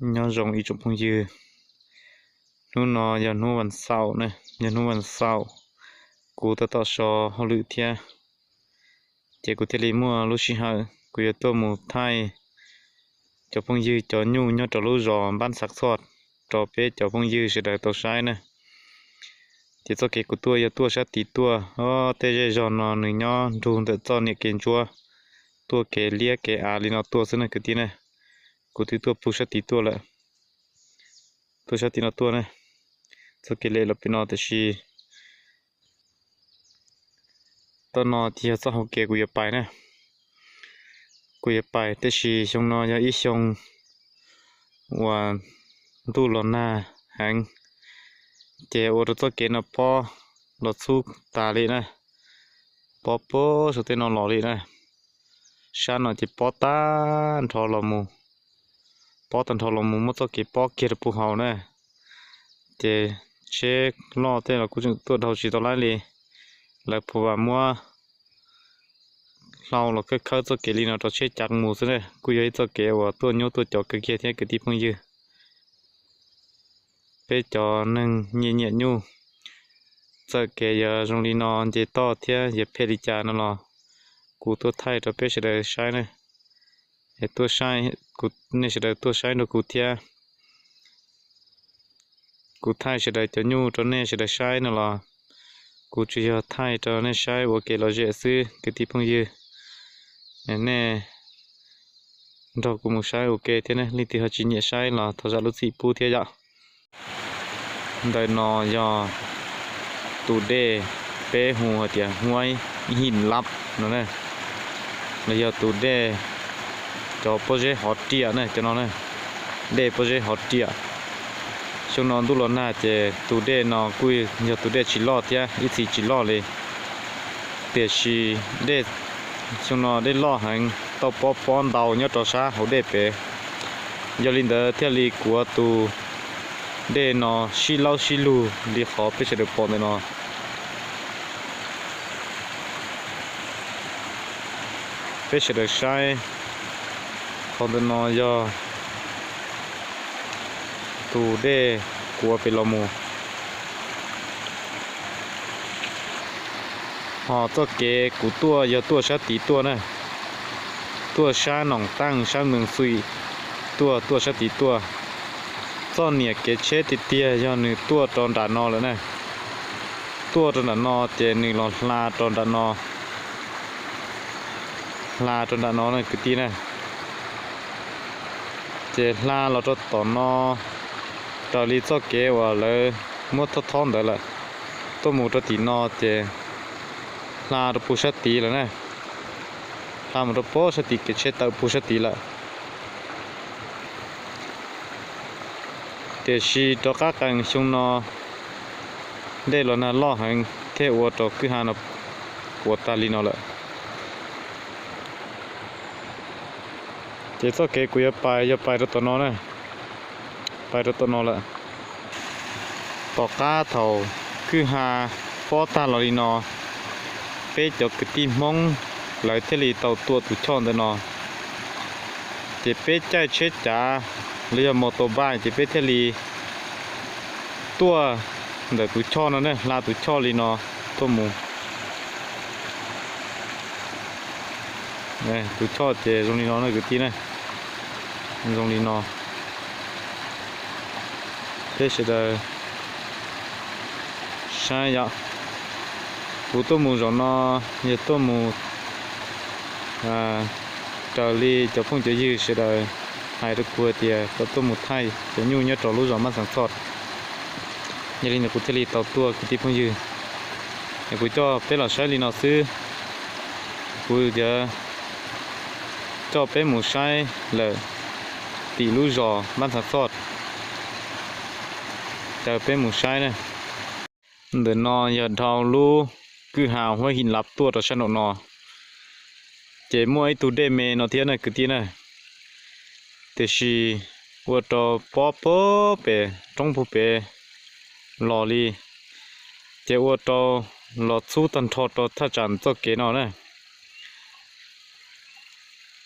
Nyob zoo ib tsoom phooj ywg, hnub no yog hnub vas xaum na, yog hnub vas xaum, kuv tab tom so hauj lwm thiab, ces kuv thiaj li muaj lub sij hawm kuv yuav tuaj mus thaij cov phooj ywg cov nyuj nyob rau lub zos Npab Xav Txhoj rau peb cov phooj ywg sawv daws tau saib na. Ces txoj kev kuv tuaj yog tuaj sab tid tuaj, o, tej zej zog no nws nyob nrug ntawm txoj niam kev ntsuab, tuaj kev liab kev av li no tuaj xwb na kwv tij na. Kuv twb tuaj pug sab tid tuaj lawm, tuaj sab tid no tuaj na. Txoj kev lem los pem no tiam sis toj no ces yog txoj hauv kev kuv yuav pais na. Kuv yuav pais tiam sis xyoo no yog ib xyoo uas ntuj los nag heev, ces ua rau txoj kev no pob los txhub tas li na, pob puag saum tej no los li na. Sab no ces pob tag nrho los mus, pob tag nrho los mus muab txoj kev pob kiag rau puag hauv na. Ces tsheb loj tej los kuj tseem tuaj dhau tsis tau laib li. Lawv phuv vam muab hlau los khawb khawb txoj kev li no rau tsheb cav mus xwb na. Kuj yog ib txoj kev uas tuaj nyuaj tuaj cov kawg kiag thiab kwv tij phooj ywg. Peb cov neeg nyiam nyiam nyuj, txawm kev yuav zoo li no nce toj thiab yuav phem li cas no los kuv tuaj thaij rau peb sawv daws saib na. Tuaj saib, nej sawv daws tuaj saib nrog kuv thiab. Kuv thaij sawv daws cov nyuj rau nej sawv daws saib no los kuv tsuas yog thaij rau nej saib ua kev lom zem xwb kwv tij phooj ywg. Nej nrog kuv mus saib ua ke thiab, leej twg ho tsis nyiam saib los thov zam lub txim pub thiab yom. Ntawm no yog tus dej peb hu hais tias Huab Him Lab no na, los yog tus dej cov pob zeb hov riam na cov no na, dej pob zeb hov riam. Xyoo no ntuj los nag ces tus dej no kuj yog tus dej tsis loj thiab ib txhis tsis loj li, tiam sis dej xyoo no dej loj heev tau pob pob ntau nyob rau sab hauv dej pem. Yog li ntawd thiaj li kuav tus dej no sib laub sib lug li qhov peb sawv daws pom ntawm no. Peb sawv daws saib, qhov ntawm no yog tus dej kuav pem los mus. Ho txoj kev kuv tuaj yog tuaj sab tid tuaj na, tuaj sab Noom Taaj sab Mees Xwm tuaj, tuaj sab tid tuaj. Txoj niam kev tsheb tiag tiag yog nws tuaj rau nram no lawm na, tuaj rau nram no ces nws los hla rau nram no, hla rau nram no na kwv tij na. Ces hla los rau tom no, raws li txoj kev uas lawv muab thob thob ntawd lawm, tuaj mus rau tim no ces hla rau puag sab tid lawm na, hla mus rau puag sab tid kev tsheb tawm puag sab tid lawm. Tiam sis rov qab qees xyoo no dej los nag loj heev thiaj ua rau kwj ha no puas tag li no lawm. Ces txoj kev kuv yuav pais yog pais rau tom no na, pais rau tom no lawm. Tom qab thaum kwj ha pob tag los li no, peb cov kwv tij Hmoob lawv thiaj li tau tua tus choj ntawm no. Ces peb caij tsheb cav los yog mos tos npaj ces peb thiaj li tuaj ntawm tus choj no ne, hla tus choj li no tuaj mus. Tus choj ces zoo li no na kwv tij na, zoo li no. Peb sawv daws saib yom, kuv tuaj mus zaum no yog tuaj mus raws li cov phooj cov ywg sawv daws hais rau kuv hais tias kom tuaj mus thaij cov nyuj nyob rau lub zos Mab Xeev Txhoj. Yog li ntawd kuv thiaj li tau tuaj kwv tij phooj ywg. Es kuv coj peb los saib li no xwb, kuv yuav coj peb mus saib lawm tim lub zos Mab Xeev Txhoj, caw peb mus saib na. Ntawm no yog dhau lub kwj ha Huab Him Lav tuaj rau sab nraum no, ces muaj ib tug dej me no thiab na kwv tij na, tiam sis ua rau pob puag pem roob puag pem los li, ces ua rau los txhub tag nrho rau thaj tsam txoj kev no na.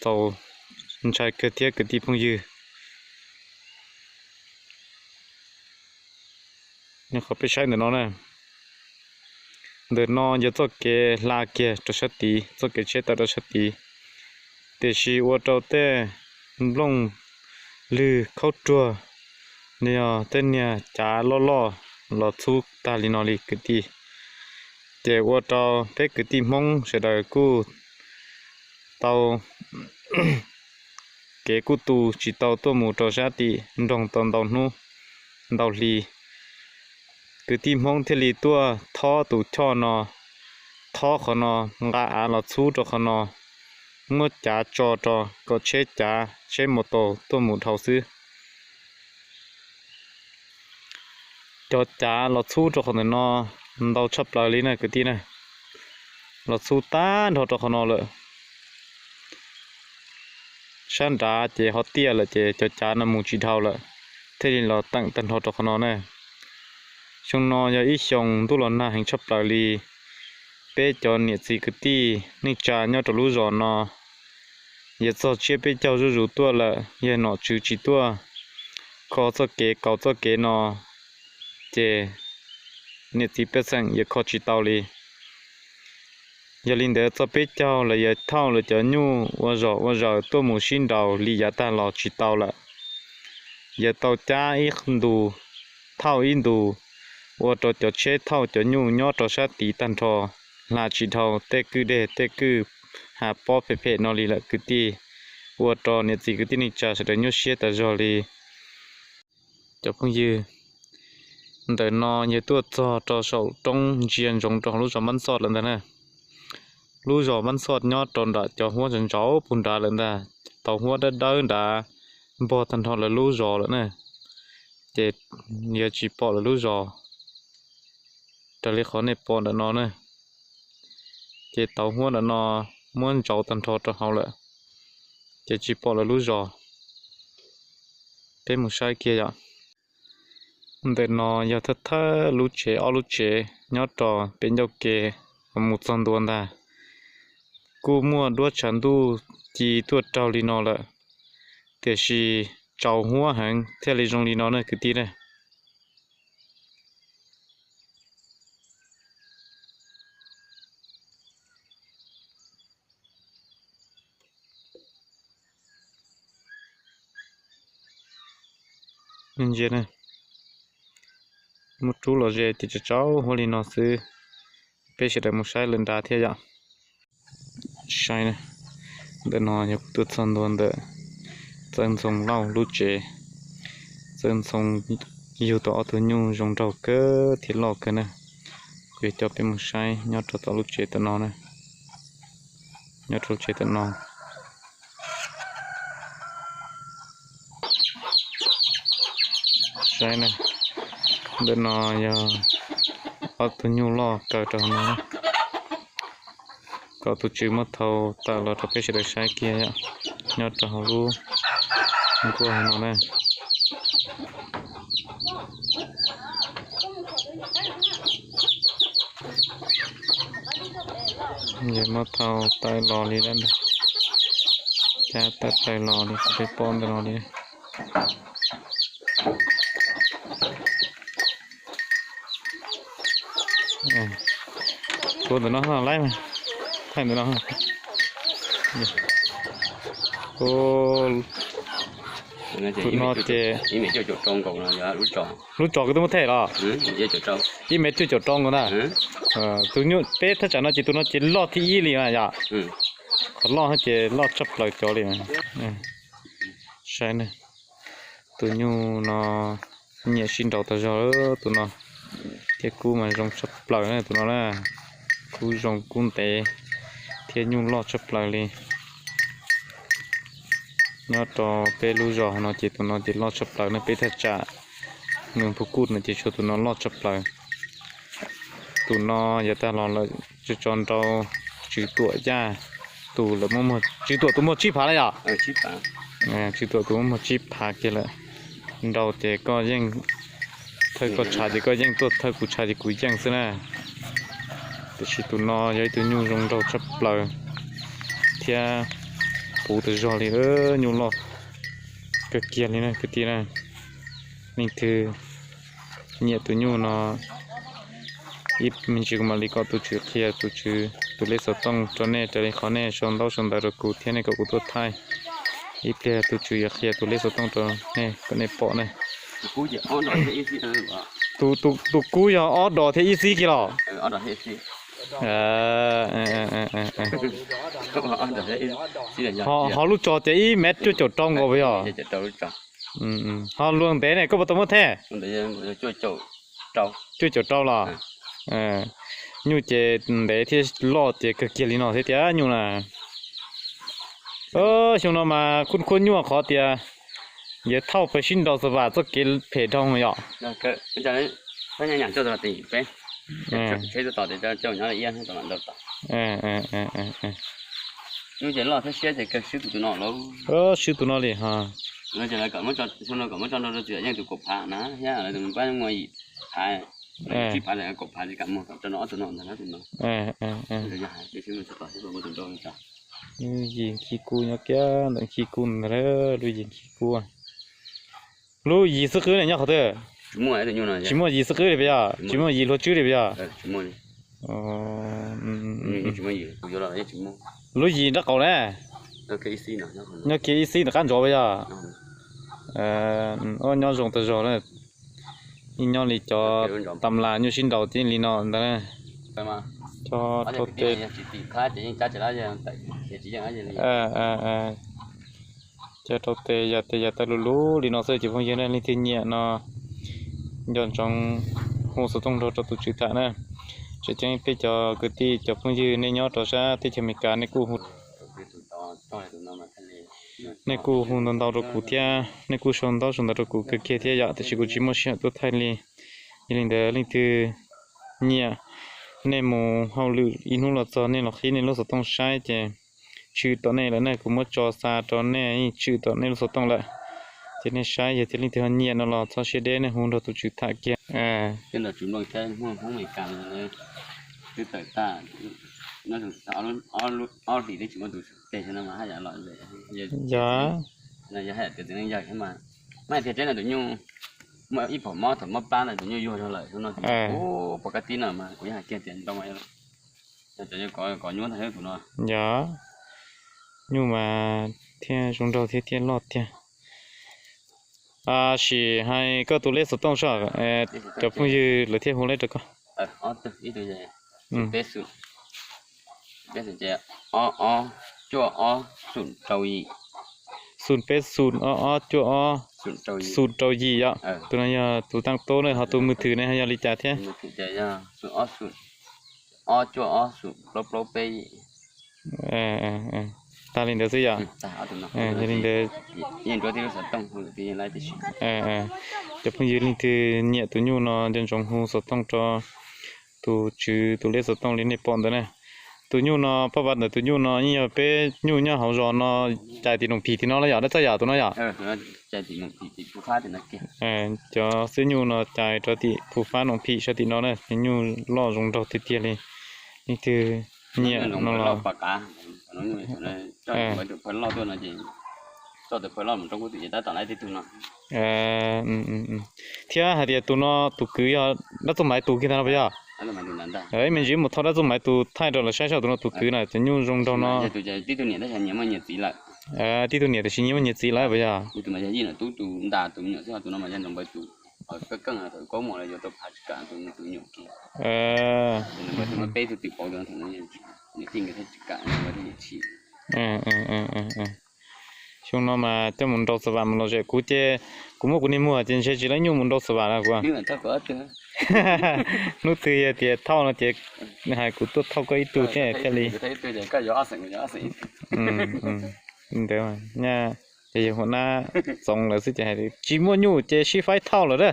Txaus ntshai kawg thiab kwv tij phooj ywg. Qhov peb saib ntawm no na, ntawm no yog txoj kev hla kiag rau sab tid, txoj kev tsheb tawm rau sab tid, tiam sis ua rau tej nplooj lwg khaub ruag, yog tej niag cav loj loj los txhub tag li no li kwv tij. Ces ua rau peb kwv tij Hmoob sawv daws kuj tau kev kuj tu tsis tau tuaj mus rau sab tim nroog tau ntau hnub ntau hli. Kwv tij Hmoob thiaj li tuaj thob tus choj no, thob qhov no, nqa av los txhub rau qhov no, muab cav tso rau kom tsheb cav tsheb mus taus tuaj mus dhau xwb. Cov cav los txhub rau qhov ntawm no ntau tshaj plaws li na kwv tij na, los txhub tag nrho rau qhov no lawm. Sab nrad ces ho tiaj lawm ces cov cav no mus tsis dhau lawm, thiaj li los teem tag nrho rau qhov no na. Xyoo no yog ib xyoo ntuj los nag heev tshaj plaws li. Peb cov niam txiv kwv tij neej tsa nyob rau lub zos no, yuav txog tsiab peb caug zuj zus tuaj lawm, yog nom tswv tsis tuaj kho txoj kev kaus txoj kev no, ces niam txiv pej xeem yuav kho tsis tau li. Yog li ntawd txog peb caug lawv yuav thauj lawv cov nyuj ua zom ua zaws tuaj mus sib nraus li yav tag los tsis tau lawm. Yuav tau cab ib ntus, thauj ib ntus, ua rau cov tsheb thauj cov nyuj nyob rau sab tid tag nrho, hla tsis dhau tej kwj deg tej kwj hav pob phem phem no li lawm kwv tij. Ua rau niam txiv kwv tij neej tsa sawv daws nyuaj siab tas zog li. Cov phooj ywg, ntawm no yog tuaj txog rau saum roob ntsia ntsoov rau hauv lub zos Mab Xoj lawm ntag na. Lub zos Mab Xoj nyob rau nram cov huab ntsaum ntsaum puag nrad lawm ntag, tauv huab dawb dawb nrad npog tag nrho lawv lub zos lawm na. Ces yog tsis pom lawv lub zos raws li qhov nej pom ntawm no na. Ces tauv huab ntawm no muab ntsaum tag nrho rau hauv lawm, ces tsis pom lawv lub zos. Peb mus saib kiag yom. Ntawm no yog thawj thawj lub tsev, ob lub tsev nyob rau pem ncauj ke mus txog ntua ntag. Kuj muaj duab tshav ntuj ci tuaj raug li no lawm, tiam sis tsaus huab heev thiaj li zoo li no na kwv tij na. Ntsia, muaj rub los ze ces tsaus tsaus huab li no xwb. Peb sawv daws mus saib lawm nrad thiab yom. Saib, ntawm no yog kuv tuaj txog ntua ntawm Txawj Ntxhoo Lauj lub tsev. Txawj Ntxhoo yug tau ob tug nyuj zoo nraug kawg thiab loj kawg na. Kuv yuav coj peb mus saib nyob rau tom lub tsev tom no na. Nyob rau lub tsev tom no. Saib na, ntawm no yog ob tug nyuj loj kaw rau hauv no. Kom tus tswv muab thau tawm los rau peb sawv daws saib kiag yom, nyob rau hauv lub nkuaj hauv no na. Yog muab thau tawm los li lawm ntag, cab tawm plaws los li peb pom ntawm no li. Tua ntawm no laib, thaij ntawm no. Tus no ces lub tsos kuv twb muab thaij los, ib mev cuaj caum rau nkaus ntag. Tus nyuj peb thaj tsam no ces tus no ces loj thib ib li na yom. Qhov loj ces loj tshaj plaws cov li. Saib ne, tus nyuj no nyiam sib nraus tag zog tus no, thiab kub mas zoo tshaj plaws na tus no na. Kub zoo kub ntev thiab nyuj loj tshaj plaws li. Nyob rau peb lub zos no ces tus no ces loj tshaj plaws na, peb thaj tsam nws phu kuj no ces tshuav tus no loj tshaj plaws. Tus no yav tag los lawm tso nrau Tswv Tuam Yaj tus lawm, Tswv Tuam tus muag tsib phav na yom. Tswv Tuam tus muag tsib phav kiag lawm. Nrau ces koj yeej thawj koj tshav ces koj yeej tuaj, thawj kuv tshav ces kuv yeej xwb na. Tiam sis tus no yog ib tug nyuj zoo nraug tshaj plaws thiab puv tas zog li, nyuj loj kawg kiag li na kwv tij na. Leej twg Nyiam tus nyuj no, ib me ntsis kuv mam li kom tus tswv qhia tus tswv tus lej xov tooj rau nej raws li qhov nej sau ntaub sau ntawv rau kuv thiab nej kom kuv tuaj thaij. Ib pliag tus tswv yuav qhia tus lej xov tooj rau nej kom nej pom ne. Tus kub yog ob dos thiab ib xib kiag los? Ho lub tso ces ib mev cuaj caum rau nkaus puas yog? Ho luag ntev ne koj puas tau muab thej? Cuaj caum rau los? Nyuj ces ntev thiab loj ces kawg kiag li no thiab tiag nyuj na. Xyoo no mas kuj khuab nyuaj qhov tias yawg Thauj pheej sib nraus xav vam txoj kev phem dhau yom. Swb tus no li ho. Yim Nkhis Kuj nyob kiag ntawm Nkhis Kuj na, lub Yim Nkhis Kuj. Lub Yim xwb qwb ne nyob qhov twg? Tsis muaj Yim xwb qwb li puas yog? Tsis muaj Yim hluav tswb li puas yog? Lub Yim nraub qaum ne? Nyob kiag ib xib ntawm qab ntsuav puas yog? Nyob zoo tag zog na. Yeej nyob li cov tam las nyuj sib nraus tib li no ntag na. Cog rau tes, cog rau tes yog tes yog taw lus lub li no xwb ces phooj ywg nej leej twg nyiam no nco ntsoov hu xov tooj nrog rau tus tswv tham na. Tseem ceeb peb cov kwv tij cov phooj ywg nej nyob rau sab teb chaws Amelikas nej kuj hu, nej kuj hu ntau ntau rau kuv thiab nej kuj sau ntaub sau ntawv rau kuv kawg kiag thiab yom, tiam sis kuv tsis muaj sij hawm tuaj thaij li. Yog li ntawd leej twg nyiam, nej mus hauj lwm ib hnub los txog nej los qhib nej lub xov tooj saib ces tshwm tom nej lawm ne, kuv muab tso xa rau nej yeej tshwm tom nej lub xov tooj lawm. Ces nej saib yog tias leej twg ho nyiam no los txhob siab deb nej hu nrog tus tswv tham kiag. Yog, yog, nyuj mas thiaj zoo nraug thiab thiaj loj tiag. Sim hais koj tus lej xov tooj soj, cov phooj ywg lawv thiaj hu lej rau koj. Xum peb xum ob ob cuaj ob xum rau yim yom. Tus no yog tus taaj tub na, ho tus mws thwm ne ho yog li cas thiab? Tag li ntawd xwb yom. Yog li ntawd, cov phooj ywg leej twg nyiam tus nyuj no nco ntsoov hu xov tooj rau tus tswv tus lej xov tooj li nej pom ntawd na. Tus nyuj no, paj vav ntawm tus nyuj no yeej yog peb nyuj nyob hauv zos no cais tim Noom Phim tim no los yom, dab txoj yam tus no yom. Cov xwb nyuj no cais rau tim Phu Fab Noom Phim sab tim no na, nyuj loj zoo nraug tiag tiag li. Leej twg nyiam no los thiab hais tias tus no tus kwv yog dab txoj maiv tus kiag ntag no puas yog? Ib me ntsis mus thauj dab txoj maiv tus thaij rau lawv saib saib tus no tus kwv na, cov nyuj zoo nraug no. Tib tug niam tiam sis nyias muaj nyias txiv lawm puas yog? Xyoo no mas coj mus nrau xa vam mus lom zem, kuv ces kuv muab kuv niag muag ces ntshe tsis lab nyuj mus nrau xa vam na kuv. Hnub twg yog tias thauj no ces hais kuv tuaj thauj koj ib tug thiab thiaj li. Ntawd, ces yog hua nab txoov lawm xwb ces hais tsis muaj nyuj ces sib faib thauj lawm na.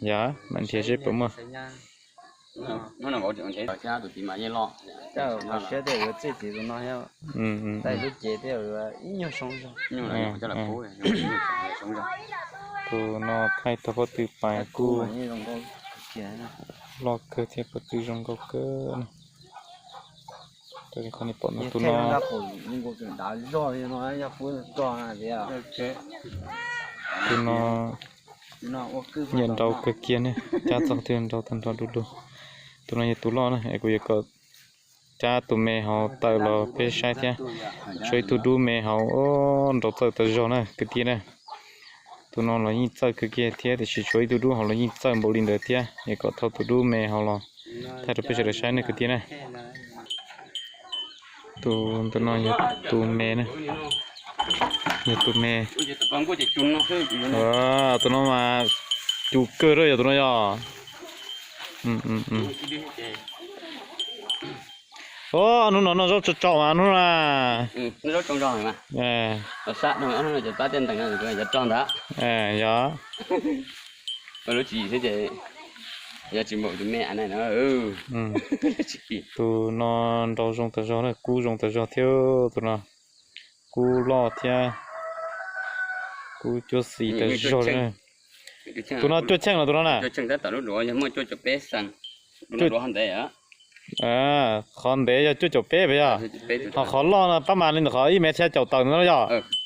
Yog, mam nrhiav seb puas muaj. Tus no thaij tau pob tw pais kuj loj kawg thiab pob tw zoo nkauj kawg. Tus no, tus no nyiam nrau kawg kiag ne, cab txog twg nrau tag nrho du lug. Tus no yog tus loj na, es kuv yuav kom cab tus me hauv tawm los peb saib thiab. Tshuav ib tug dub me hauv, nrau txawj tas zog na kwv tij na. Tus no los yeej txawj kawg kiag thiab, tiam sis tshuav ib tug dub hauv los yeej txawj npaum li ntawd thiab. Es kom thauj tus dub me hauv los thaij rau peb sawv daws saib ne kwv tij na. Tus ntawm no yog tus me na, yog tus me. Tus no mas cus kawg, yog tus no yog. Hnub no noj zaub tso tso mas hnub na. Yog. Tus no nrau zoo tas zog na, kub zoo tas zog thiab tus no. Kub loj thiab kub cuab xis tas zog li. Tus no cuaj cheej los tus no na? Qhov ntev yog cuaj caum peb puas yog? Ho qhov loj no pab mas li ntawm qhov ib mev xya caum tawm ntawd no yog?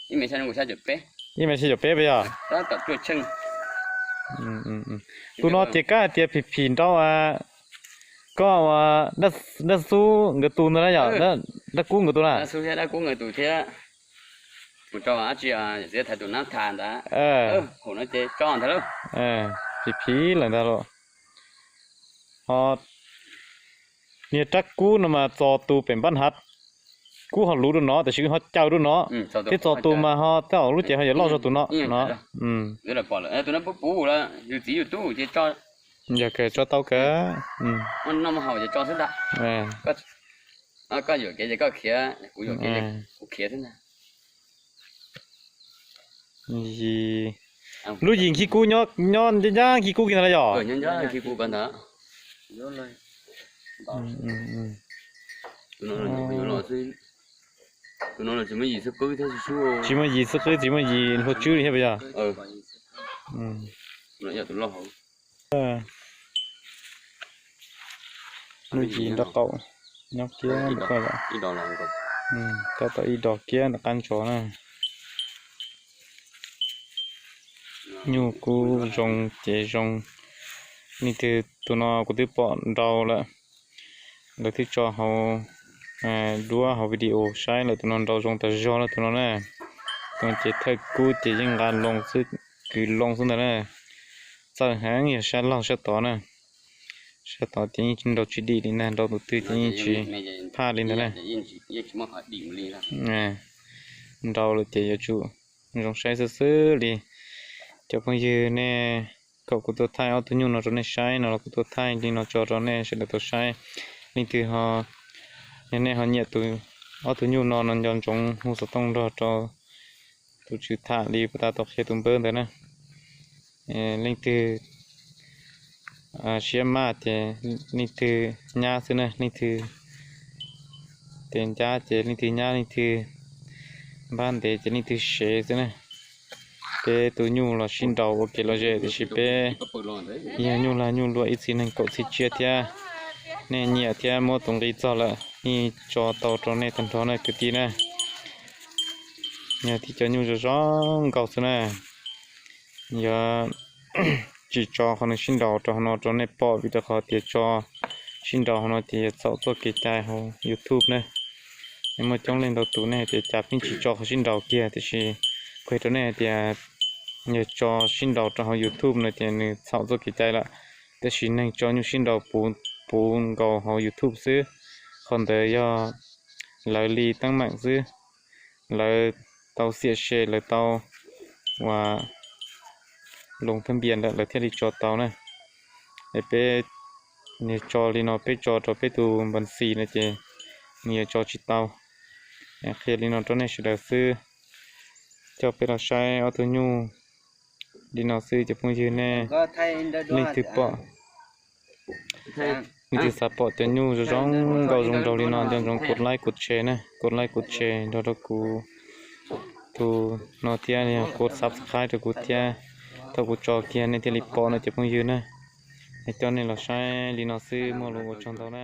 Ib mev xya caum peb puas yog? Tus no ces koj hais tias phim phim nrau, koj ua dab xub nkawd tus ntawd na yom, dab kub nkawd tus na. Phim phim lawm ntag los. Ho niag rab kub no mas txo tus pem npab hav, kub ho luv rau no tab sis ho caw rau no, thiab txo tus mas ho tej zaum lub cev ho yuav loj zog tus no no. Yog kawg tso tau kawg. Lub yim khi kub nyob, nyob ncaj ncaj khi kub kiag ntag los yom? Tsis muaj yim xwb qwb, tsis muaj yim hlua tswb li thiab puas yog? Lub yim nraub qaum nyob kiag ntawm ko, tab tom ib dos kiag ntawm qab ntsos na. Nyuj kub zoo ces zoo. Leej twg tus no kuv twb pom nrau lawm, lawv twb tso hauv duab hauv video saib lawm, tus no nrau zoo tas zog lawm tus no na. Tus no ces thawj kub ces yeej nqa loo xwb, kwv loo xwb ntag na. Txawj heev yog sab laug sab tod na. Sab tod ces yeej nrau tsis dim li ntag, nrau tus twg ces yeej tsis phaj li ntag na. Nrau lawm ces yuav tsum zoo saib xwb xwb li. Cov phooj ywg nej, kom kuv tuaj thaij ob tug nyuj no rau nej saib no los kuv tuaj thaij li no tso rau nej sawv daws tau saib. Leej twg ho, yog nej ho nyiam tus, ob tug nyuj no no nco ntsoov hu xov tooj nrog rau tus tswv tham li puas tas tau qhia tus npawb ntawd na. Leej twg siab maj ces leej twg nyab xwb na, leej twg tes ncab ces leej twg nyab, leej twg npab ntev ces leej twg sev xwb na. Peb tus nyuj los sib nraus ua kev lom zem tiam sis peb yog nyuj lag nyuj luam ib txhis neeg kaum txhij tsiab thiab. Nej nyiam thiab muab tus nqi txog lawm yeej tso tau rau nej tag nrho na kwv tij na. Yog tib co nyuj zoo zoo nkauj xwb na. Yog tsis tso qhov nws sib nraus rau hauv no rau nej pom vim rau qhov tias tso sib nraus hauv no ces yuav txhaum txoj kev cai hauv YouTube na. Nej muaj coob leej ntau tus nej hais tias cas pheej tsis tso qhov sib nraus kiag, tiam sis kuv hais rau nej hais tias yog tso sib nraus rau hauv YouTube no ces nws txhaum txoj kev cai lawm. Tab sis neeg tso nyuj sib nraus puv nkaus hauv YouTube xwb, qhov ntawd yog lawv li teeb meem xwb. Lawv tau xiam se, lawv tau ua loo thab npias lawm lawv thiaj li tso tau na. Es peb, nws tso li no peb tso rau peb tus npas xis no ces nws yuav tso tsis tau. Qhia li no rau nej sawv daws xwb, coj peb los saib ob tug nyuj li no xwb cov phooj ywg nej. Leej twg pom, leej twg xav pom cov nyuj zoo zoo nkauj zoo nraug li no nco ntsoov kos like kos share na, kos like kos share nrog rau kuv tus no thiab kos subscribe rau kuv thiab. Thaum kuv tso kiag nej thiaj li pom no cov phooj ywg na. Es coj nej los saib li no xwb, muaj lus ua tsaug ntau na.